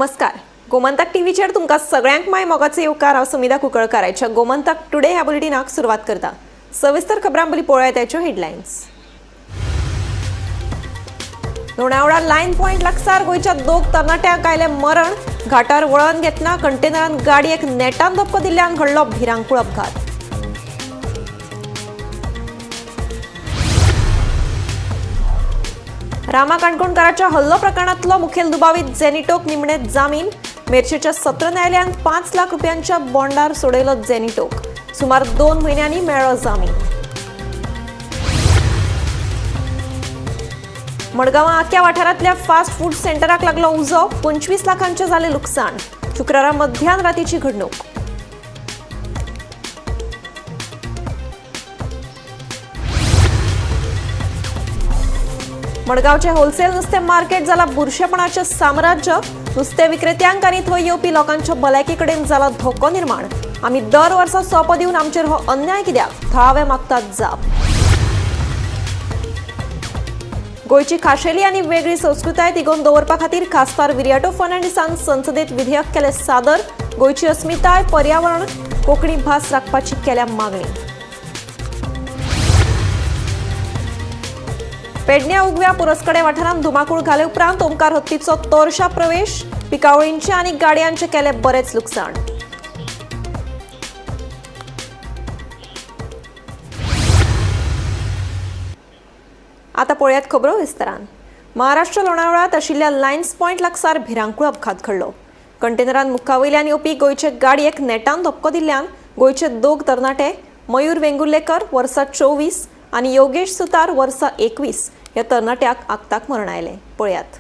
नमस्कार, गोमंतक टीव्हीचेर तुमकां सगळ्यांक माय मोगाचो येवकार. हांव सुमिधा कुंकळकार. आयच्या गोमंतक टुडे ह्या बुलेटिनाक सुरवात करता. सविस्तर खबरां पयलीं पळोवया त्याच्यो हेडलायन्स. लोणावळा लायन पॉयंट लागसार गोंयच्या दोग तरणाट्यांक आयलें मरण. घाटार वळण घेतना कंटेनरान गाडयेक नेटान धपको दिल्ल्यान घडलो भिरांकूळ अपघात. रामा काणकोणकाराच्या हल्लो प्रकरणातलो मुखेल दुबावीत जेनिटोक निमणे जामीन. मेरशेच्या सत्र न्यायालयान 5 लाख रुपयांच्या बॉन्डार सोडयलो जेनिटोक. सुमार 2 म्हयन्यांनी मेळ्ळो जामीन. मडगांवां आक्या वाठारांतल्या फास्ट फूड सेंटराक लागलो उजो. 25 लाखांचें जालें लुकसाण. शुक्रारा मध्यान रातीची घडणूक. मडगांवचे होलसेल नुस्तें मार्केट जाला बुरशेपणाचें साम्राज्य. नुस्तें विक्रेत्यांक आनी थंय येवपी लोकांच्या भलायकी कडेन जाला धोको निर्माण. आमी दर वर्सा सोपो दिवन आमचेर हो अन्याय कित्याक? थळावे मागतात जाप. गोंयची खाशेली आनी वेगळी संस्कृताय तिगोवन दवरपा खातीर खासदार विरियाटो फर्नांडीसान संसदेत विधेयक केलें सादर. गोंयची अस्मिताय, पर्यावरण, कोंकणी भास राखपाची केल्या मागणी. पेडण्या उगव्या पुरस्कडे वाठारांत धुमाकूळ घाले उपरांत ओमकार हत्तीचो तोरशा प्रवेश. पिकावळींचे आनी गाडयांचे केले बरेच लुकसाण. आता पळयात खबरो विस्तारान. महाराष्ट्र लोणावळ्यात आशिल्ल्या लायन्स पॉयंट लागसार भिरांकूळ अपघात घडलो. कंटेनरान मुखावयल्यान येवपी गोंयचे गाडयेक नेटान धपको दिल्ल्यान गोंयचे दोग तरणाटे मयूर वेंगुर्लेकर वर्सा 24 आनी योगेश सुतार वर्सा 21 ह्या तरणाट्याक आक्ताक मरण आयलें. पळयात.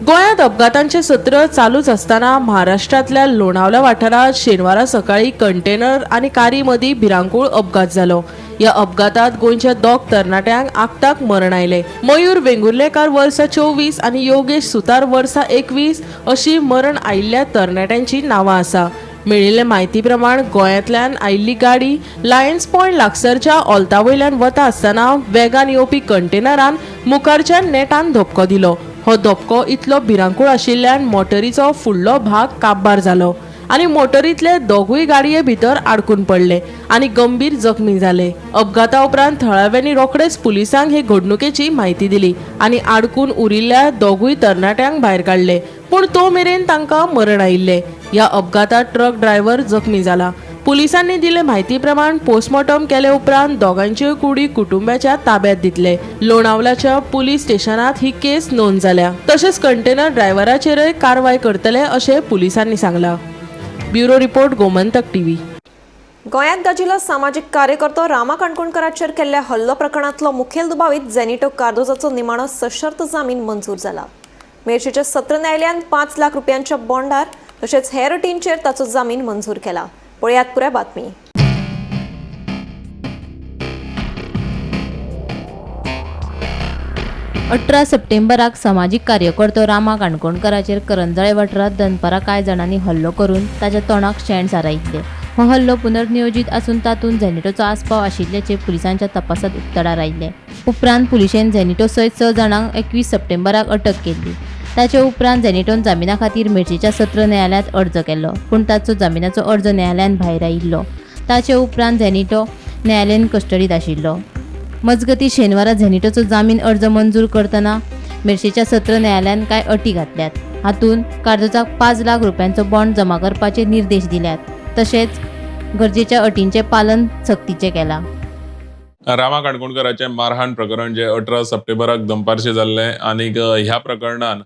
गोंयांत अपघातांचे सत्र चालूच आसतना महाराष्ट्रांतल्या लोणावळा वाठारांत शेनवारा सकाळी कंटेनर आनी कारी मदीं भिरांकूळ अपघात जालो. ह्या अपघातांत गोंयच्या दोग तरणाट्यांक आक्ताक मरण आयलें. मयूर वेंगुर्लेकार वर्सा 24 आनी योगेश सुतार वर्सा 21 अशी मरण आयिल्ल्या तरणाट्यांची नांवां आसा. मेळिल्ले म्हायती प्रमाण गोंयांतल्यान आयिल्ली गाडी लायन्स पॉयंट लागसरच्या ओल्ता वयल्यान वता आसतना वेगान येवपी कंटेनरान मुखारच्या नेटान धपको दिलो. हो धपको इतलो भिरांकूळ आशिल्ल्यान मोटरीचो फुडलो भाग काबार जालो आनी मोटरींतले दोगूय गाडये भितर आडकून पडले आनी गंभीर जखमी जाले. अपघाता उपरांत थळाव्यांनी रोखडेच पुलिसांक हे घडणुकेची म्हायती दिली आनी आडकून उरिल्ल्या दोगूय तरणाट्यांक भायर काडले, पूण तो मेरेन तांकां मरण आयिल्लें. ह्या अपघातात ट्रक ड्रायव्हर जखमी जाला. पुलिसांनी दिले म्हायती प्रमाण पोस्टमॉर्टम केले उपरांत दोगांच्योय कुडी कुटुंबाच्या ताब्यात दितले. लोणावळ्याच्या पुलीस स्टेशनात ही केस नोंद जाल्या. तशेंच कंटेनर ड्रायव्हराचेरय कारवाय करतले अशें पुलिसांनी सांगलां. Bureau report, Gomantak TV. गोंयांत गाजिल्लो सामाजीक कार्यकर्तो रामा काणकोणकाराचेर केल्ल्या हल्लो प्रकरणांतलो मुखेल दुबावीत जेनिटो कार्दोजाचो निमाणो सशर्त जामीन मंजूर जाला. मेरशेच्या सत्र न्यायालयान 5 लाख रुपयांच्या बॉन्डार तशेंच हेर अटींचेर ताचो जामीन मंजूर केला. पळयात पुराय बातमी. अठरा सप्टेंबराक समाजीक कार्यकर्तो रामा काणकोणकाराचेर करंजाळे वाठारांत दनपारां कांय जाणांनी हल्लो करून ताच्या तोंडाक शेण सारायिल्लें. हो हल्लो पुनर्नियोजीत आसून तातूंत झेनिटोचो आस्पाव आशिल्ल्याचें पुलिसांच्या तपासांत उक्ताडार आयिल्लें. उपरांत पुलिशेन झेनिटो सयत 6 जाणांक 21 सप्टेंबराक अटक केल्ली. ताचे उपरांत झेनिटोन जामिना खातीर मिर्चेच्या सत्र न्यायालयांत अर्ज केल्लो, पूण ताचो जामिनाचो अर्ज न्यायालयान भायर आयिल्लो. ताचे उपरांत झेनिटो न्यायालयीन कस्टडींत आशिल्लो. मजगतीं शेनवारा झेनिटोचो जामीन अर्ज मंजूर करतना मेरशेच्या सत्र न्यायालयान कांय अटी घातल्यात. हातूंत कार्दोजाक 5 लाख रुपयांचो बॉन्ड जमा करपाचे निर्देश दिल्यात. तशेंच गरजेच्या अटींचें पालन सक्तीचें केलां. रामा काणकोणकाराचें मारहाण प्रकरण जे 18 सप्टेंबराक दनपारचें जाल्लें आनीक ह्या प्रकरणान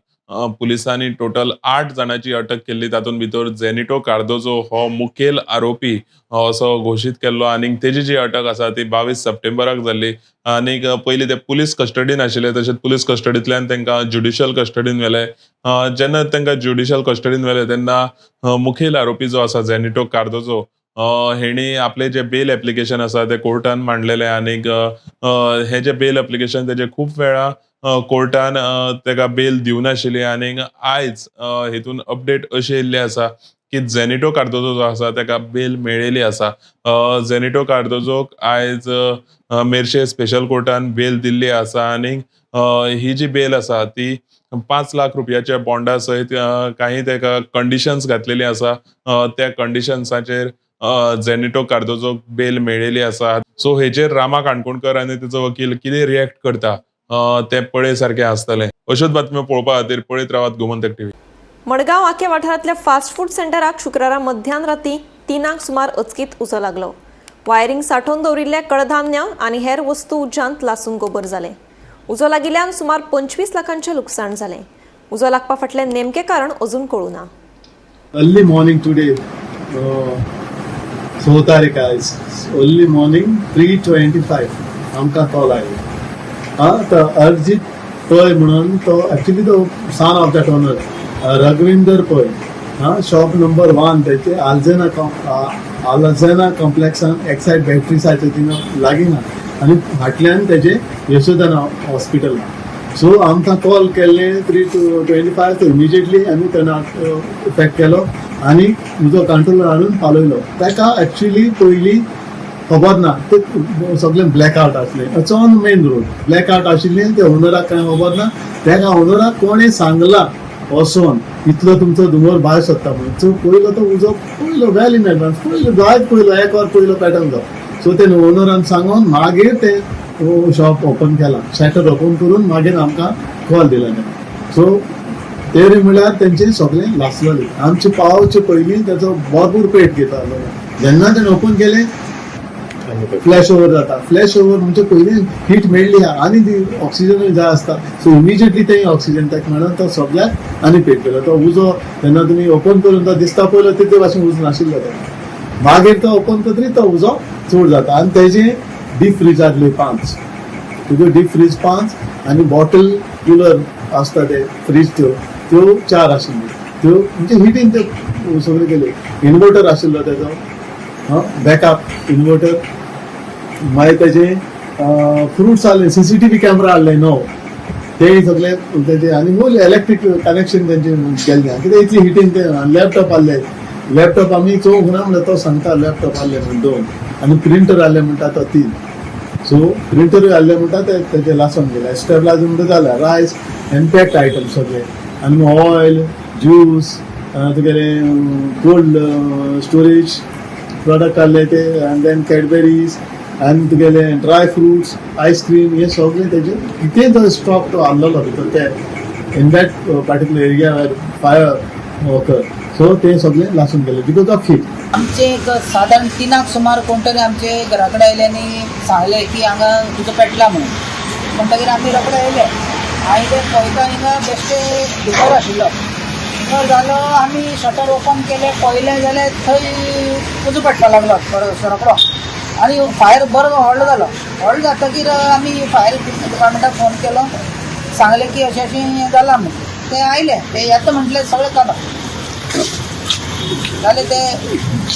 पुलिसांनी टोटल 8 जाणांची अटक केल्ली. तातूंत भितर जेनिटो कार्दोजो हो मुखेल आरोपी असो घोशीत केल्लो आनीक तेजी जी अटक आसा ती 22 सप्टेंबराक जाल्ली. आनीक पयलीं ते पुलीस कस्टडीन आशिल्ले, तशेंच पुलीस कस्टडींतल्यान तांकां ज्युडिशियल कस्टडीन व्हेले. जेन्ना तांकां ज्युडिशियल कस्टडीन व्हेले तेन्ना मुखेल आरोपी जो आसा जेनिटो कार्दोजो हेणी आपले जे बेल एप्लिकेशन आसा ते कोर्टान मांडलेले आनीक हे जे बेल एप्लिकेशन तेजे खूब वेळा कोर्टान तेका बेल दिवनाशिल्ली. आनीक आयज हेतून अपडेट अशी येयल्ली आसा की जेनिटो कार्दोजो जो आसा तेका बेल मेळिल्ली आसा. जेनिटो कार्दोजोक आयज मेरशे स्पेशल कोर्टान बेल दिल्ली आसा आनीक ही जी बेल आसा ती 5 लाख रुपयाच्या बॉन्डा सयत काही तेका कंडिशन्स घातलेली आसा. त्या कंडिशन्साचेर झेनिटो कार्दोजोक बेल मेळिल्ली आसा. सो हेचेर रामा काणकोणकर आनी तेचो वकील कितें रिएक्ट करता ते पळय सारकें आसतलें. अश्योच बातम्यो पळोवपा खातीर पळयत रावात गोमंतक टीव्ही. मडगांव आके वाठारांतल्या फास्ट फूड सेंटराक शुक्रारा मध्यान राती 3 सुमार अचकीत उजो लागलो. वायरींग सांठोवन दवरिल्ले कडधान्य आनी हेर वस्तू उज्यांत लासून गोबर जाले. उजो लागिल्ल्यान सुमार 25 लाखांचें लुकसाण जालें. उजो लागपा फाटलें नेमकें कारण अजून कळूं ना. Early morning today, 6 तारीख आयज, अर्ली मॉर्निंग 3:25 आमकां कॉल आयलो. आं, तो अर्जित पै म्हणून, तो एक्चुली तो son of that owner Raghuvinder Pai, आं, शॉप नंबर 1 तेचे आल्जेना आल्जेना कॉम्प्लेक्सान एक्सायड बॅटरीसाचे थिंगा लागीं ना आनी फाटल्यान तेजे यशोधन हॉस्पिटल. सो आमकां कॉल केल्ले 3:25, इमिजिएटली आमी तेन्ना इफेक्ट केलो आनी उजो कंट्रोल हाडून पालयलो. ताका एक्चुली पयलीं खबर ना, ते सगळें ब्लॅक आवट आसलें. It's on main road, black out आशिल्लें. ते ओनराक कांय खबर ना. ताका ओनराक कोणें सांगलां वचोन इतलो तुमचो धुंवर भायर सरता म्हणून. सो पयलो तो उजो पयलो वेल इन एडवान्स, पयलो जायत पयलो एक वर पयलो पेटोवन जावं. सो ते ओनरान सांगून मागीर ते शॉप ओपन केला, शटर ओपन करून मागीर आमकां कॉल दिला तेणें. सो ते म्हळ्यार तेंचे सगळें लासलेले. आमचे पावचे पयलीं तेचो भरपूर पेट घेतालो. जेन्ना तेणें ओपन केलें, फ्लॅश ओवर जाता. फ्लॅश ओवर म्हणजे पयलीं हीट मेळ्ळी आहा आनी ती ऑक्सिजनूय जाय आसता. सो इमिजिएटली ते ऑक्सिजन ताका मेळोन तो सगळ्याक आनी पेट केलो. तो उजो जेन्ना तुमी ओपन करून तो दिसता पयलो, तितले भाशेन उजो नाशिल्लो तो. मागीर तो ओपन करतरी तो उजो चड जाता. आनी तेजे डीप फ्रीज आहले 5, तुजो डीप फ्रीज 5 आनी बॉटल कुलर आसता ते फ्रीज त्यो त्यो 4 आशिल्ल्यो. त्यो म्हणजे हिटीन त्यो सगळे गेले. इन्वर्टर आशिल्लो तेजो बॅकअप इन्वर्टर. मागीर तेजे फ्रुट्स आहले, सीसीटीव्ही कॅमेरा आहले 9, ते सगळे तेजे आनी होल इलेक्ट्रीक कनेक्शन तेंचे गेल्ले. कित्याक इतली हिटीन ते लॅपटॉप आहले. लॅपटॉप आमी चोवंक ना म्हणल्यार तो सांगता लॅपटॉप आहले म्हण 2 आनी प्रिंटर आहले म्हणटा तो 3. सो प्रिंटरूय आहले म्हणटा ते तेजे लासून गेले. स्टेबलायजर म्हणटा जाल्या रायस आनी पॅक्ड आयटम सगळे आनी ऑयल, ज्यूस, तुगेले कोल्ड स्टोरेज प्रोडक्ट आहले ते, आनी then Cadbury's आनी तुगेले ड्राय फ्रुट्स, आयस्क्रीम, हे सगळे तेजे कितें तो स्टॉक तो आहलेलो भितर ते in that particular area fire occur, so ते सगळे लासून गेले because of heat. आमचे एक सादारण 3 सुमार कोण तरी आमचे घरा कडेन आयले आनी सांगले की हांगा तुजो पेटला म्हणून. म्हणटगीर आमी रोखडे आयले. आयले पळयता हिंगा बेश्टे भितर आशिल्लो. भितर जालो, आमी शटर ओपन केले, पळयलें जाल्यार थंय उजो पेटपाक लागलो रोखडो आनी फायर बरो व्हडलो जालो. व्हडलो जातकीर आमी फायर डिपार्टमेंटाक फोन केलो, सांगलें की अशें अशें जालां म्हणून. ते आयले, ते येता म्हटले सगळे काबार जाले, ते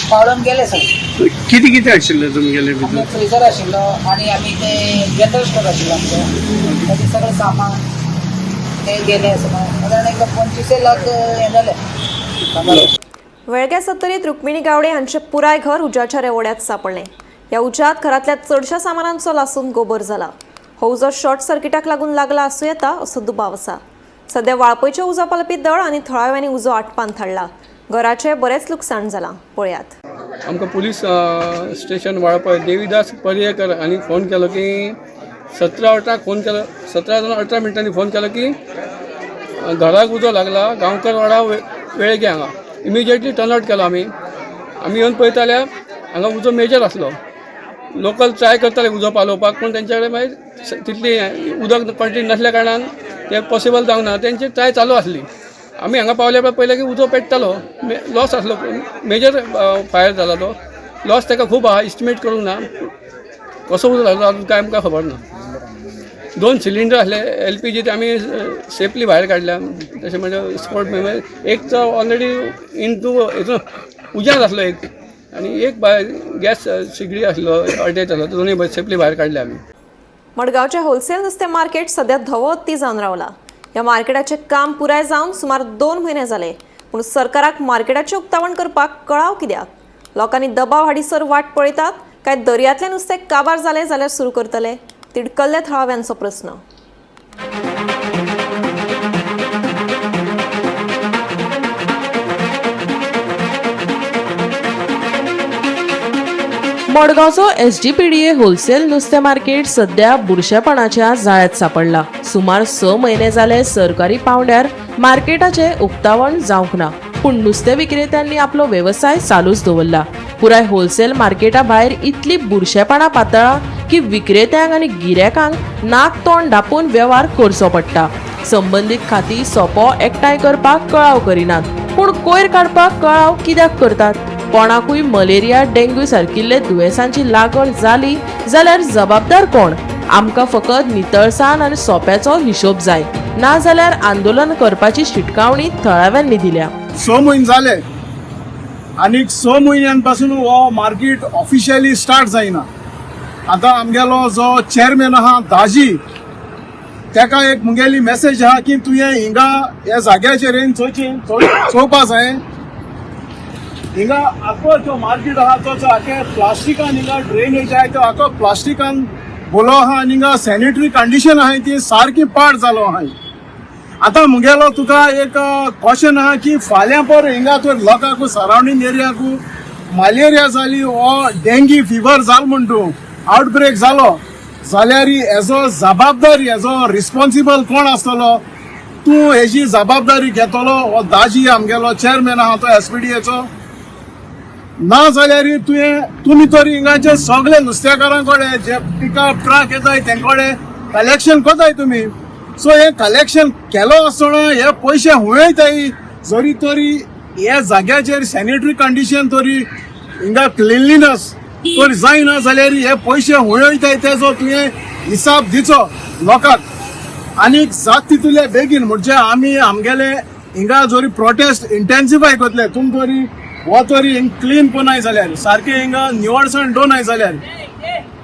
पाळून गेले सगळे. किती किती आशिल्लें तुमगेले भितर? आमचे फ्रिजर आशिल्लो आनी आमी ते जनरल स्टोर आशिल्लो आमचो, ताजें सगळें सामान ते गेले. सगळें सादारण एक 25 लाख हें जालें. वेळग्या सत्तरीत रुक्मिणी गावडे हांचें पुराय घर उज्याच्या रेवड्यांत सांपडलें. ह्या उज्यांत घरांतल्या चडशा सामानांचो लासून गोबर जाला. हो उजो शॉर्ट सर्किटाक लागून लागला आसूं येता असो दुबाव आसा. सध्या वाळपयचें उजो पालपी दळ आनी थळाव्यांनी उजो आटपान थाडला. घराचें बरेंच लुकसाण जालां. पळयात. आमकां पुलीस स्टेशन वाळपय देवीदास पर्येकर हांणी फोन केलो की 17:18 फोन केलो, 17 जावन 18 मिनटांनी फोन केलो की घराक उजो लागला गांवकर वाडा वेळगे हांगा. इमिजिएटली टर्न आउट केलो आमी. आमी येवन पळयता जाल्यार हांगा उजो मेजर आसलो. लोकल ट्राय करताले उजो पालोवपाक, पूण तेंचे कडेन मागीर तितली उदक क्वॉन्टिटी नासल्या कारणान तें पॉसिबल जावंक ना. तेंची ट्राय चालू आसली. आमी हांगा पावल्या उपरांत पळयलें की उजो पेट्टालो, लॉस आसलो, मेजर फायर जाला. तो लॉस ताका खूब आहा, इस्टिमेट करूंक ना. कसो उजो लागलो अजून कांय आमकां खबर ना. 2 सिलिंडर आसले एलपीजी, ते आमी सेफली भायर काडल्या. तशें म्हणजे स्पॉट एक तो ऑलरेडी इन टू हितून उज्यांत आसलो एक, आनी एक गॅस सिगडी आसलो अटॅच आसलो, तो दोनूय सेफली भायर काडले आमी. मडगांवचें होलसेल नुस्तें मार्केट सध्या धवो हत्ती जावन रावला. ह्या मार्केटाचें काम पुराय जावन सुमार 2 म्हयने जाले, पूण सरकाराक मार्केटाचें उक्तावण करपाक कळाव कित्याक? लोकांनी दबाव हाडीसर वाट पळयतात काय दर्यांतलें नुस्तें काबार जालें जाल्यार सुरू करतले? तिडकल्ले थळाव्यांचो प्रस्न. मडगांवचो एसजीपीडीए होलसेल नुस्तें मार्केट सध्या बुरशेपणाच्या जाळ्यांत सापडला. सुमार 6 म्हयने जाले सरकारी पावंड्यार मार्केटाचें उक्तावण जावंक ना, पूण नुस्तें विक्रेत्यांनी आपलो वेवसाय चालूच दवरला. पुराय होलसेल मार्केटा भायर इतली बुरशेपणां पातळ्ळां की विक्रेत्यांक आनी गिरायकांक नाक तोंड धांपून वेव्हार करचो पडटा. संबंदीत खातीं सोपो एकठांय करपाक कळाव करिनात, पूण कोयर काडपाक कळाव कित्याक करतात? कोणाकूय मलेरिया, डेंग्यू सारकिल्ले दुयेंसांची लागण जाली जाल्यार जबाबदार कोण? आमकां फकत नितळसाण आनी सोप्याचो हिशोब जाय, नाजाल्यार आंदोलन करपाची शिटकावणी थळाव्यांनी दिल्या. 6 म्हयने जाले आनी 6 म्हयन्यां पासून हो मार्केट ऑफिशियली स्टार्ट जायना. आतां आमगेलो जो चेअरमॅन आहा दाजी, तेका एक मुगेली मॅसेज आहा की तुवें हिंगा ह्या जाग्याचेर येवन चोवची चोवपा जाय. हिंगा आखो जो मार्केट आहा तो आखे प्लास्टिकान, हिंगा ड्रेनेज आहा तो आखो प्लास्टिकान बोलो आहा आनी हिंगा सॅनिटरी कंडिशन आहा ती सारकी पाड जालो आहा. आतां मुगेलो तुका एक क्वेश्चन आहा की फाल्यां पर हिंगा तर लोकांक सरावंडींग एरियाकू मलेरिया जाली वो डेंगी फिवर जाल म्हण तूं आउटब्रेक जालो जाल्यार हेजो जबाबदारी, हेजो रिस्पॉन्सिबल कोण आसतलो? तूं हेजी जबाबदारी घेतलो हो दाजी आमगेलो चेअरमॅन आहा तो एसपीडीएचो? ना जाल्यार तुवें तुमी तर हिंगाचे सगळे नुस्तेकारां कडेन जे पिकअप ट्रक येताय तें कडेन कलेक्शन करताय तुमी. सो हे कलेक्शन केलो आसतना हे पयशे हुंयताय जरी तरी हे जाग्याचेर सॅनिटरी कंडिशन तरी हिंगा क्लिनलीनस तर जायना जाल्यार हे पयशे हुंयताय तेजो तुवें हिसाब दिचो लोकांक. आनी जात तितूले बेगीन म्हणजे आमी आमगेले हिंगा जरी प्रोटेस्ट इंटेन्सिफाय करतले, तुम तरी हो तरी हिंग क्लीन कोनाय जाल्यार, सारकें हिंगा निवळसाण दवरनाय जाल्यार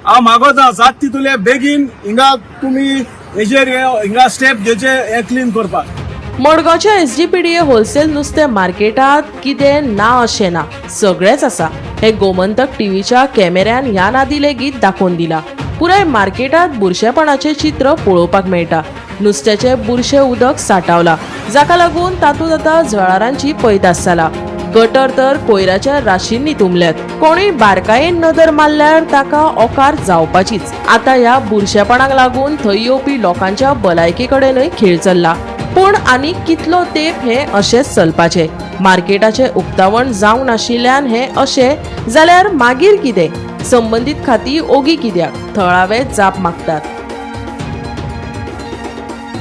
हांव मागोता जात तितूले बेगीन हिंगा तुमी हेजेर हिंगा स्टेप घेवचे हे क्लीन करपाक. मडगांवच्या एसजीपीडीए होलसेल नुस्तें मार्केटांत कितें ना अशें ना, सगळेंच आसा. हें गोमंतक टीव्हीच्या कॅमेऱ्यान ह्या नादी लेगीत दाखोवन दिला. पुराय मार्केटांत बुरशेपणाचें चित्र पळोवपाक मेळटा. नुस्त्याचें बुरशें उदक साठावला, जाका लागून तातूंत आतां जळारांची पैदास जाला. गटर तर कोयराच्या राशींनी तुंबल्यात. कोणूय बारकायेन नदर मारल्यार ताका ओकार जावपाचीच. आतां ह्या बुरशेपणाक लागून थंय येवपी लोकांच्या भलायके कडेनय खेळ चल्ला. पूण आनी कितलो तेंप हें अशेंच चलपाचें? मार्केटाचें उक्तावण जावंक नाशिल्ल्यान हें अशें जाल्यार मागीर कितें? संबंदीत खातीं ओगी कित्याक? थळावे जाप मागतात.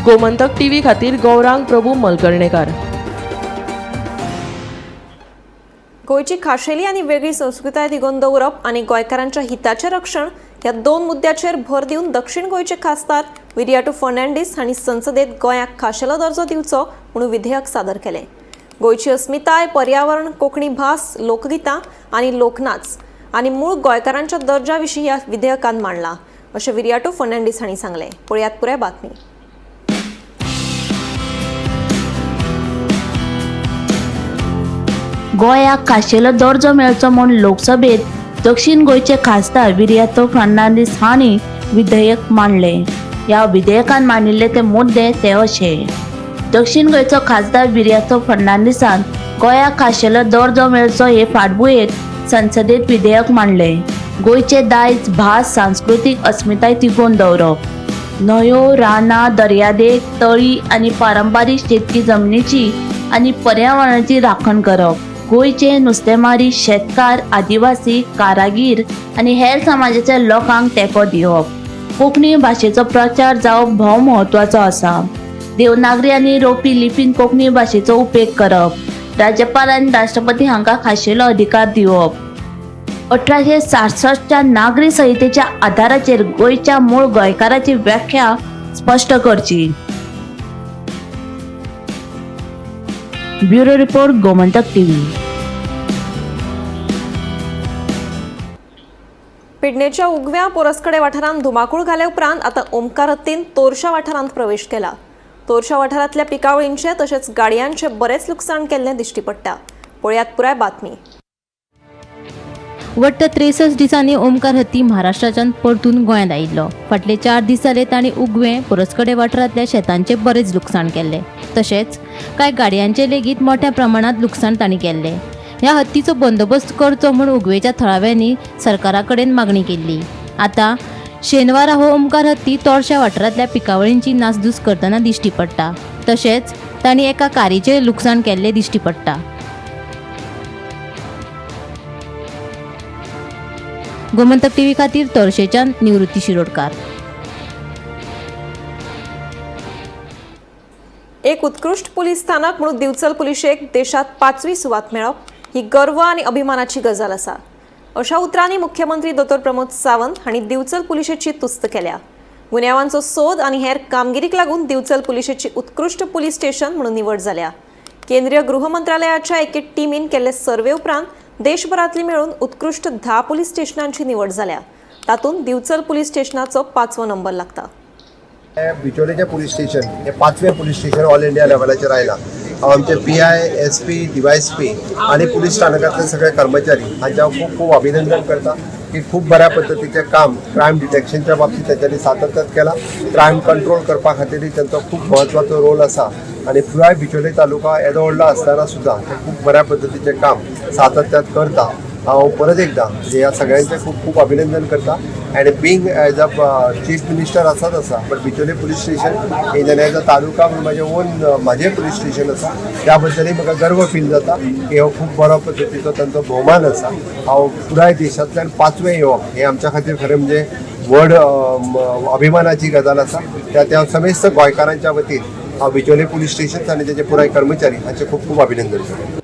गोमंतक टीव्ही खातीर गौरांग प्रभू मलकर्णेकार. गोंयची खाशेली आनी वेगळी संस्कृताय तिगोवन दवरप आनी गोंयकारांच्या हिताचें रक्षण ह्या 2 मुद्द्याचेर भर दिवन दक्षिण गोंयचे खासदार विरियाटो फर्नांडीस हांणी संसदेत गोंयाक खाशेलो दर्जो दिवचो म्हणून विधेयक सादर केलें. गोंयची अस्मिताय, पर्यावरण, कोंकणी भास, लोकगितां आनी लोकनाच आनी मूळ गोंयकारांच्या दर्जा विशीं ह्या विधेयकान मांडला अशें विरियाटो फर्नांडीस हांणी सांगलें. पळयात पुराय बातमी. गोंयाक खाशेलो दर्जो मेळचो म्हूण लोकसभेत दक्षिण गोंयचे खासदार विरियातो फर्नांडीस हांणी विधेयक मांडलें. ह्या विधेयकान मांडिल्ले ते मुद्दे ते अशे: दक्षिण गोंयचो खासदार विरियातो फर्नांडीसान गोंयाक खाशेलो दर्जो मेळचो हे फाटभुंयेर संसदेत विधेयक मांडलें. गोंयचे दायज, भास, सांस्कृतीक अस्मिताय तिगोवन दवरप, न्हंयो, रानां, दर्यादेग, तळी आनी पारंपारीक शेतकी जमनीची आनी पर्यावरणाची राखण करप, गोंयचे नुस्तेमारी, शेतकार, आदिवासी, कारागीर आनी हेर समाजाच्या लोकांक तेंको दिवप, कोंकणी भाशेचो प्रचार जावप भोव म्हत्वाचो आसा, देवनागरी आनी रोपी लिपीन कोंकणी भाशेचो उपेग करप, राज्यपाल आनी राष्ट्रपती हांकां खाशेलो अधिकार दिवप. 1866च्या नागरी संहितेच्या आधाराचेर गोंयच्या मूळ गोंयकाराची व्याख्या स्पश्ट करची. Bureau report, Gomantak TV. पेडणेच्या उगव्या पोरसकडे वाठारांत धुमाकूळ घाल्या उपरांत आतां ओमकार हत्तीन तोरशा वाठारांत प्रवेश केला. तोरशा वाठारांतल्या पिकावळींचें तशेंच गाडयांचें बरेंच लुकसाण केल्लें दिश्टी पडटा. पळयात पुराय बातमी. वट्ट 63 दिसांनी ओमकार हत्ती महाराष्ट्राच्यान परतून गोंयांत आयिल्लो. फाटले 4 दीस जाले तांणी उगवें पोरसकडे वाठारांतल्या शेतांचें बरेंच लुकसाण केल्लें. तशेंच कांय गाडयांचें लेगीत मोठ्या प्रमाणांत लुकसाण तांणी केल्लें. ह्या हत्तीचो बंदोबस्त करचो म्हूण उगवेच्या थळाव्यांनी सरकारा कडेन मागणी केल्ली. आतां शेनवारा हो ओमकार हत्ती तोरश्या वाठारांतल्या पिकावळींची नासधूस करतना दिश्टी पडटा. तशेंच तांणी एका कारीचें लुकसाण केल्लें दिश्टी पडटा. गोमंतक टीव्ही खातीर तोरशेच्यान निवृत्ती शिरोडकार. एक उत्कृश्ट पुलीस स्थानक म्हणून दिवचल पुलिशेक देशात 5वी सुवात मेळप ही गर्व आनी अभिमानाची गजाल आसा, अशा उतरांनी मुख्यमंत्री दोतोर प्रमोद सावंत हांणी दिवचल पुलिशेची तुस्त केल्या. गुन्यांवांचो सोद आनी हेर कामगिरीक लागून दिवचल पुलिशेची उत्कृश्ट पुलीस स्टेशन म्हणून निवड जाल्या. केंद्रीय गृह मंत्रालयाच्या एके टिमीन केल्ले सर्वे उपरांत देशभरांतली मेळून उत्कृश्ट 10 पुलीस स्टेशनांची निवड जाल्या. तातूंत दिवचल पुलीस स्टेशनाचो 5वो नंबर लागता. बिचोलेचें पुलीस स्टेशन हे 5वें पुलीस स्टेशन ऑल इंडिया लेवलाचेर आयलां. हांव आमचे PI, SP, DYSP आनी पुलीस स्थानकांतले सगळे कर्मचारी हांचे हांव खूब खूब अभिनंदन करता की खूब बऱ्या पद्दतीचें काम क्रायम डिटेक्शनच्या बाबतींत तेंच्यांनी सातत्यात केलां. क्रायम कंट्रोल करपा खातीरय तेंचो खूब म्हत्वाचो रोल आसा आनी पुराय बिचोले तालुका येदो व्हडलो आसतना सुद्दां ते खूब बऱ्या पद्दतीचें काम सातत्यात करता. हांव परत एकदां ह्या सगळ्यांचें खूब खूब अभिनंदन करता. And being as a chief minister आसाच आसा, बट बिचोले पुलीस स्टेशन हे जेन्ना एज अ तालुका म्हणून म्हाजें ओन म्हाजें पुलीस स्टेशन आसा, त्या बद्दलय म्हाका गर्व फील जाता की हो खूब बरो पद्दतीचो तांचो भोवमान आसा. हांव पुराय देशांतल्यान 5वें येवप हें आमच्या खातीर खरें म्हणजे व्हड अभिमानाची गजाल आसा. त्या समेस्त गोंयकारांच्या वतीन हांव बिचोले पुलीस स्टेशन आनी तेजे पुराय कर्मचारी हांचें खूब खूब अभिनंदन करता.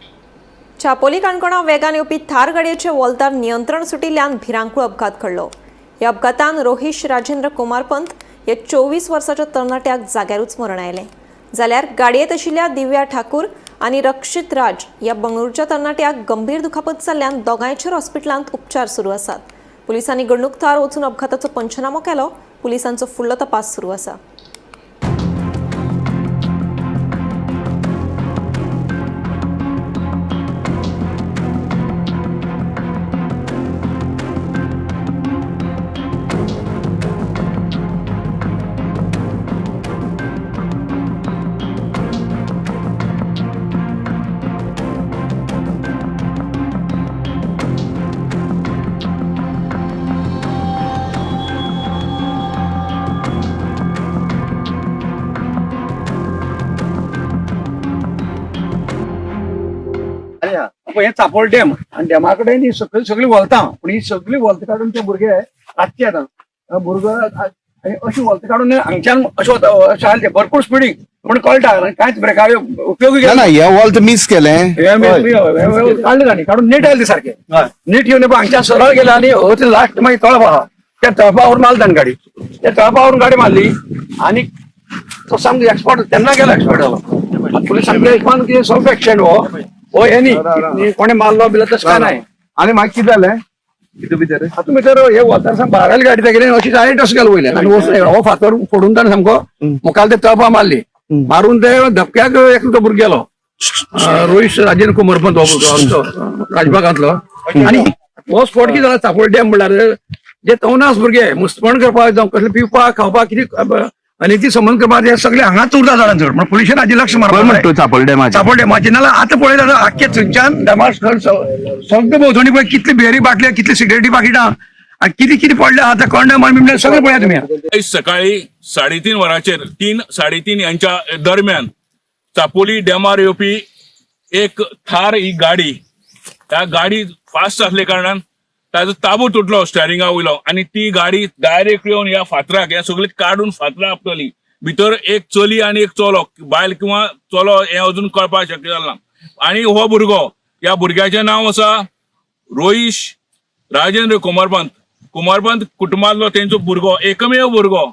चापोली काणकोणा वेगान येवपी थार गाडयेचे वोल्तार नियंत्रण सुटिल्ल्यान भिरांकूळ अपघात घडलो. ह्या अपघातान रोहिश राजेंद्र कुमारपंत हे 24 वर्साच्या तरणाट्याक जाग्यारूच मरण आयलें. जाल्यार गाडयेंत आशिल्ल्या दिव्या ठाकूर आनी रक्षित राज ह्या बंगळुरूच्या तरणाट्याक गंभीर दुखापत जाल्ल्यान दोगांयचेर हॉस्पिटलांत उपचार सुरू आसात. पुलिसांनी घडणूक थळार वचून अपघाताचो पंचनामो केलो. पुलिसांचो फुडलो तपास सुरू आसा. हे चापोल डॅम आणि डॅमा कडेन ही सगळी सगळी वलतां, पूण ही सगळी वलतां काडून ते भुरगे रातचे येता भुरगो आनी अशी वलतां काडून हांगच्यान अशें वता अशें आसलें भरपूर स्पिडीक पूण कळटा कांयच ब्रेकार उपयोग ना. हे वॉल्त मिस केलें, काडलें तांणी, काडून नीट आयले सारकें नीट येवन हांगच्यान सरळ गेले आनी हो लास्ट मागीर तळप आहा त्या तळपावर मारली ताणें गाडी, त्या तळपावरून गाडी मारली आनी तो सामको एक्सपर्ट तेन्ना गेलो, एक्सपर्ट जालो. पुलीस सामकें हिशोबान कितें सेल्फ एक्सिडेंट हो हो हे न्ही कोणें मारलो बिलो तशें काय नाय. आनी मागीर कितें जालें तितून भितर? हातूंत भितर हे वतार सामकें भारायली गाडी तेगेली अशी डायरेक्ट अशें गेलो वयल्यान आनी वचून हो फातर फोडून ताणें सामको मुखार ते तळपा मारली, मारून ते धपक्याक एकलो तो भुरगो गेलो, रोहित राजेंद्र कुमरपंत हो भुरगो राजबागांतलो. आनी हो स्पॉट कितें जाला चापोल डॅम म्हणल्यार जे तवनास भुरगे मुस्तपण करपाक जावं कसलें पिवपाक खावपाक कितें आनी ती संबंद करपाक हे सगळे हांगाच उरता जाणां चड, म्हण पुलिशेन हाजी लक्ष मारपाक म्हणटा चापोल डॅमाचेर, चापोल डॅमाचेर. नाल्यार आतां पळयता जाल्यार आख्खे थंयच्यान डॅमा सगळे भोंवतणी पळय कितली बियरी बाटली, कितली सिगरेटी पाकिटां आनी कितें कितें पडलें आतां कंडम आनी सगळें पळया तुमी. सकाळी 3:30 वरांचेर 3 3:30 यांच्या दरम्यान चापोली डॅमार येवपी एक थार ही गाडी, त्या गाडी फास्ट असल्या कारणान ताजो ताबो तुटलो स्टेरिंगा वयलो आनी ती गाडी डायरेक्ट येवन ह्या फातराक ह्या सगळी काडून फातरां आपटली. भितर एक चली आनी एक चलो, बायल किंवा चलो हें अजून कळपाक शक्य जालें ना. आनी हो भुरगो, ह्या भुरग्याचें नांव आसा रोहिश राजेंद्र कुमारपंत. कुमारपंत कुटुंबांतलो तेंचो भुरगो, एकमेव भुरगो.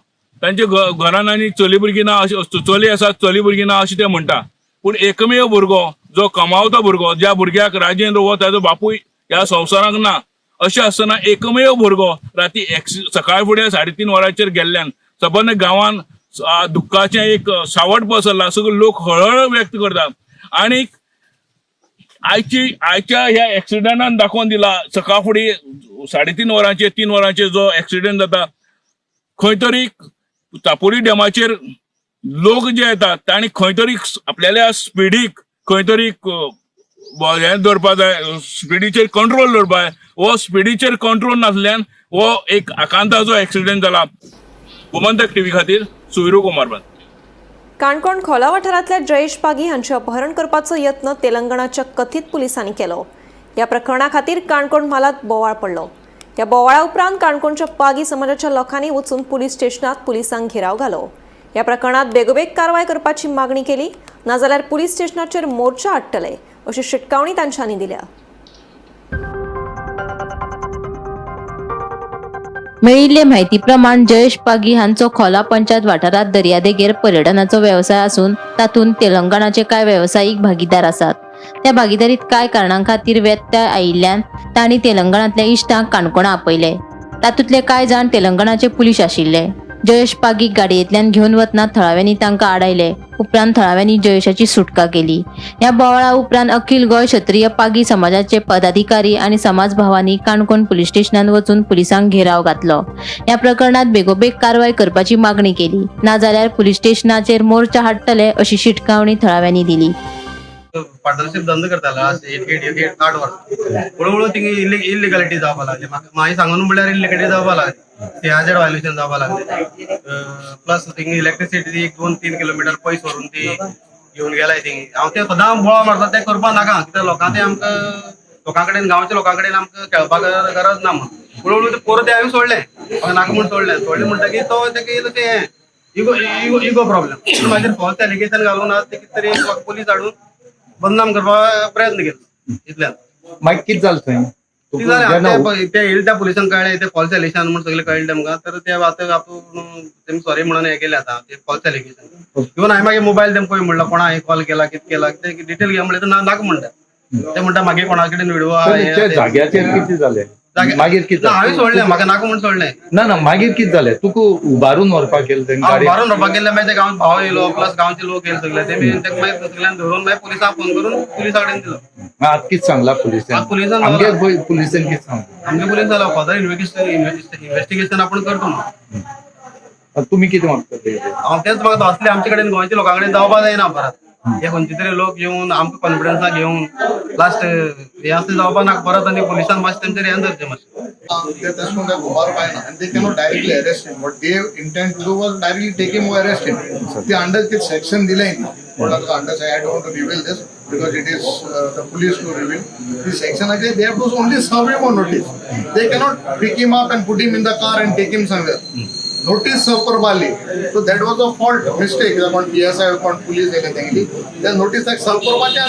तांच्या घरान आनी चली भुरगीं ना अशें, चली आसा चली भुरगीं ना अशें ते म्हणटा, पूण एकमेव भुरगो जो कमावतो भुरगो, ज्या भुरग्याक राजेंद्र हो ताजो बापूय ह्या संवसाराक ना, अशें आसतना एकमेव भुरगो राती सकाळ फुडें 3:30 वरांचेर गेल्ल्यान सबंद गांवान दुख्खाचें एक सावट पसरलां. सगळे लोक हळहळ व्यक्त करतात. आनी आयच्या ह्या एक्सिडंटान दाखोवन दिला, सकाळ फुडें 3:30 वरांचेर 3 वरांचेर जो एक्सिडंट जाता, खंय तरी चापोली डॅमाचेर लोक जे येतात तांणी खंय तरी आपल्याल्या स्पिडीक खंय तरी हें दवरपा जाय, स्पिडीचेर कंट्रोल दवरपा जाय. हो स्पिडीचेर कंट्रोल नासल्यान हो एक आकांताचो एक्सिडेंट जाला. गोमंतक टीव्ही खातीर सुविरू कुमारबंद. काणकोण खोला वाठारांतल्या जयेश पागी हांचे अपहरण करपाचो यत्न तेलंगणाच्या कथीत पुलिसांनी केलो. ह्या प्रकरणा खातीर काणकोण म्हालांत बोवाळ पडलो. ह्या बोवाळा उपरांत काणकोणच्या पागी समाजाच्या लोकांनी वचून पुलीस स्टेशनात पुलिसांक घेराव घालो. ह्या प्रकरणात बेगोबेग कारवाय करपाची मागणी केली, नाजाल्यार पुलीस स्टेशनाचेर मोर्चा हाडटले अशी शिटकावणी तांच्यांनी दिल्या. मेळिल्ले म्हायती प्रमाण जयेश पागी हांचो खोला पंचायत वाठारांत दर्यादेगेर पर्यटनाचो वेवसाय आसून तातूंत तेलंगणाचे कांय वेवसायीक भागीदार आसात. त्या भागीदारीत कांय कारणां खातीर व्यत्यय आयिल्ल्यान तांणी तेलंगणांतल्या इश्टांक काणकोणा आपयले. तातूंतले कांय जाण तेलंगणाचे पुलीस आशिल्ले. जयेश पागीक गाडयेंतल्यान घेवन वतना थळाव्यांनी तांकां आडायले. उपरांत थळाव्यांनी जयेशाची सुटका केली. ह्या बोवाळा उपरांत अखिल गोंय क्षत्रिय पागी समाजाचे पदाधिकारी आनी समाजभावांनी काणकोण पुलीस स्टेशनात वचून पुलिसांक घेराव घातलो. ह्या प्रकरणात बेगोबेग कारवाय करपाची मागणी केली, नाजाल्यार पुलीस स्टेशनाचेर मोर्चा हाडटले अशी शिटकावणी थळाव्यांनी दिली. पार्टनरशीप धंदो करतालो आज 8 8 8 वर्सां. हळू हळू थिंगा इलिगलिटी जावपा लागली. म्हाका मागीर सांगून म्हणल्यार इलिगलिटी जावपा लागली, सीआरझेड व्हायोलेशन जावपा लागले. प्लस थिंगा इलेक्ट्रिसिटी एक 2-3 किलोमिटर पयस व्हरून ती घेवन गेलाय थिंगा. हांव ते सदां बोवाळ मारता, ते करपा नाका, कित्याक लोकां ते आमकां लोकां कडेन, गांवच्या लोकां कडेन आमकां खेळपाक गरज ना म्हणून. हळू हळू ते पोरं ते हांवें सोडलें, म्हाका नाका म्हूण सोडलें. सोडलें म्हणटकीर तो तेका येयलो ते इगो इगो इगो प्रॉब्लेम. म्हाजेर फॉल्स एलिगेशन घालून आज ते कितें तरी पुलीस हाडून बदनाम करपाक प्रयत्न केलो इतल्यान. मागीर कितें जालें थंय? कितें जालें, ते येयले त्या पुलिसांक कळ्ळें, ते फॉल्स एलिगेशन म्हूण सगळें कळ्ळें तेमकां. तर ते आतां आपूण तेमी सॉरी म्हणून हें केलें. आतां ते फॉल्स एलिगेशन इवन हांवें मागीर मोबायल तेमकां पळय म्हणलो, कोणा हांवें कॉल केला, कितें केला ते डिटेल घे म्हणलें, तर नाका म्हणटा ते. म्हणटा मागीर कोणा कडेन विडिओ त्या जाग्याचेर कितें जालें मागीर? कितें? हांवें सोडलें, म्हाका नाका म्हूण सोडलें. ना ना, मागीर कितें जालें? तुका उबारून व्हरपाक गेले तेंका गाडी? उबारून व्हरपाक गेल्ले. मागीर ते गांवांत भाव येयलो, प्लस गांवचे लोक येयले सगळे. तेमी तेका मागीर सगळ्यांक धरून मागीर पुलिसांक फोन करून पुलिसा कडेन दिलो. आतां कितें सांगला पुलिसान? पुलिसान आमगे पुलिसान कितें सांगला? आमगे पुलीस जालो फर्दर इन्व्हेस्टिगेशन आपण करतो म्हणून. तुमी कितें मागता ते? हांव तेच म्हाका असले आमचे कडेन, गोंयच्या लोकां कडेन जावपा जायना. परत हे खंयचे तरी लोक येवन आमकां कॉन्फिडन्सा घेवन लास्ट हे असले जावपा नाका परत. आनी पुलिसान मातशें तेंचेर हें धरचें मातशें. ते तशें करून घुमार पायना and they cannot directly arrest him. What they intend to do was directly take him or arrest him. ते under ते section दिले what are the under, I don't want to reveal this because it is the police to reveal. The section again, they have to only serve him on notice. They cannot pick him up and put him in the car and take him somewhere. Notice serve करपा आसली. So that was a fault, mistake. कोण PSI, कोण police येयले तेंगेली त्या नोटीसाक सर्व करपाचें.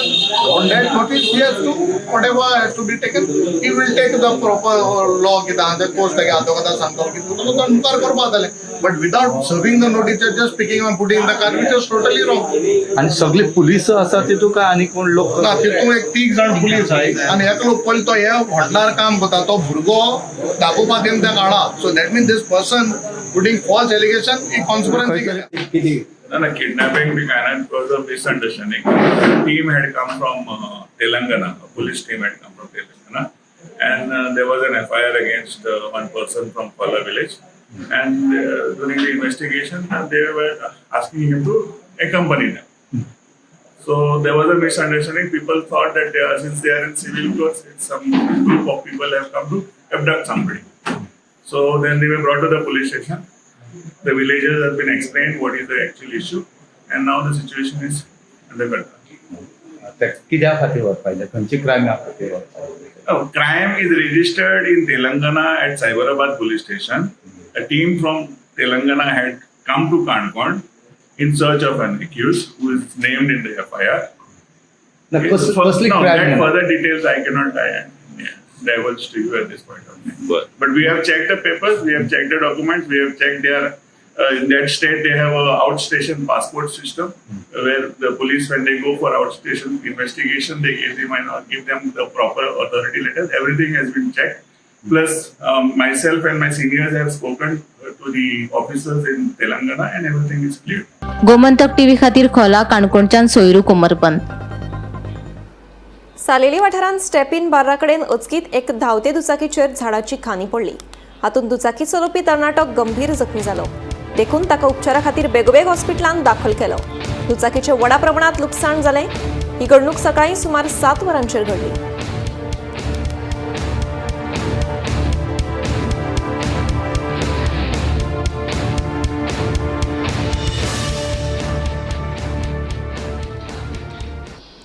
On that notice he has to, whatever has to be taken, he will take the proper law. कितें आहा ते कोर्स तेगे आदवोगादा सांगतलो कितें तो मुखार करपा जातालें, but without serving the notice, just picking and putting in the car, which is totally wrong. आनी सगळे पुलीस आसा तितून काय आनी कोण लोक? ना, तितून एक तीग जाण पुलीस आहाय आनी एकलो पयलो तो हे हॉटेलार काम करता, तो भुरगो दाखोवपा तेम त्या काडा. So that mean this person putting false allegation he conspiracy केल्या. No, kidnapping we cannot. It was a misunderstanding. Team had come from Telangana. A police team had come from Telangana, and there was an FIR against one person from Pala village. And during the investigation, they were asking him to accompany them. So there was a misunderstanding. People thought that they are, since they are in civil clothes, it's some group of people have come to abduct somebody. So then they were brought to the police station. The villagers have been explained what is the actual issue, and now the situation is under control. कित्या खातीर व्हरपा, खंयची क्रायमा खातीर व्हरपा? Oh, crime is registered in Telangana at Cyberabad police station. A team from Telangana had come to Canacona in search of an accused who is named in the FIR. ना, Okay, कसली no, crime? That further details I cannot divulge to you at this point of time. But we have checked the papers, we have checked the documents, we have checked their. In that state, they have a outstation passport system where the police, when they go for outstation investigation, they give them and give them the proper authority letters. Everything has been checked. Plus, myself and my seniors have spoken to the officers in Telangana, and everything is clear. Gomantak TV खातीर खोला काणकोणच्यान सोयरू कोमरपंत. सालेली वाठारांत स्टेपीन बार्रा कडेन अचकीत एक धांवते दुचाकीचेर झाडाची खांदी पडली. हातूंत दुचाकी चलोवपी तरणाटो गंभीर जखमी जालो. देखून ताका उपचारा खातीर बेगोबेग हॉस्पिटलांत दाखल केलो. दुचाकीचे व्हडा प्रमाणात लुकसाण जालें. ही घडणूक सकाळी सुमार 7 वरांचेर घडली.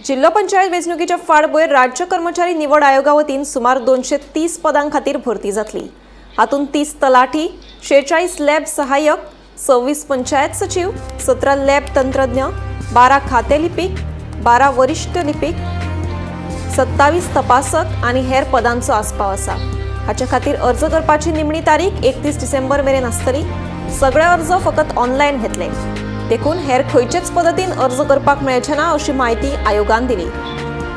जिल्हो पंचायत वेंचणुकीच्या फाटभुंयेर राज्य कर्मचारी निवड आयोगा वतीन सुमार 230 पदां खातीर भरती जातली. हातूंत 30 तलाठी, 46 लॅब सहाय्यक, 26 पंचायत सचिव, 17 लॅब तंत्रज्ञ, 12 खाते लिपीक, 12 वरिश्ठ लिपीक, 27 तपासक आनी हेर पदांचो आस्पाव आसा. हाचे खातीर अर्ज करपाची निमणी तारीख 31 डिसेंबर मेरेन आसतली. सगळे अर्ज फकत ऑनलायन घेतले, देखून हेर खंयचेच पद्दतीन अर्ज करपाक मेळचे ना अशी म्हायती आयोगान दिली.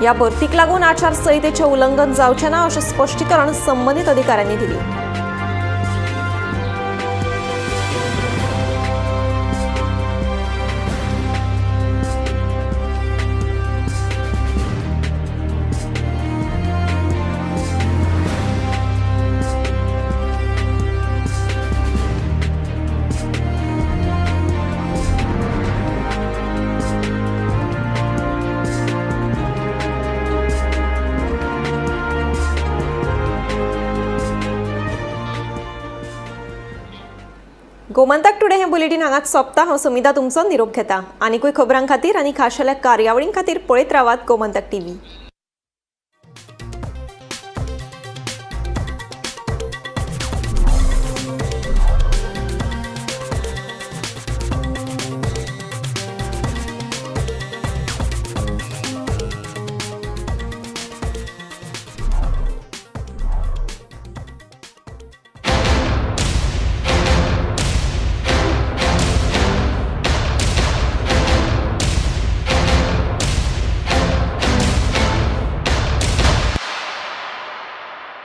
ह्या भरतीक लागून आचारसंहितेचें उल्लंघन जावचें ना अशें स्पश्टीकरण संबंदीत अधिकाऱ्यांनी दिली. गोमंतक टुडे हें बुलेटीन हांगाच सोंपता. हांव समिता तुमचो निरोप घेता. आनीकूय खबरां खातीर आनी खाशेल्या कार्यावळीं खातीर पळयत रावात गोमंतक टीव्ही.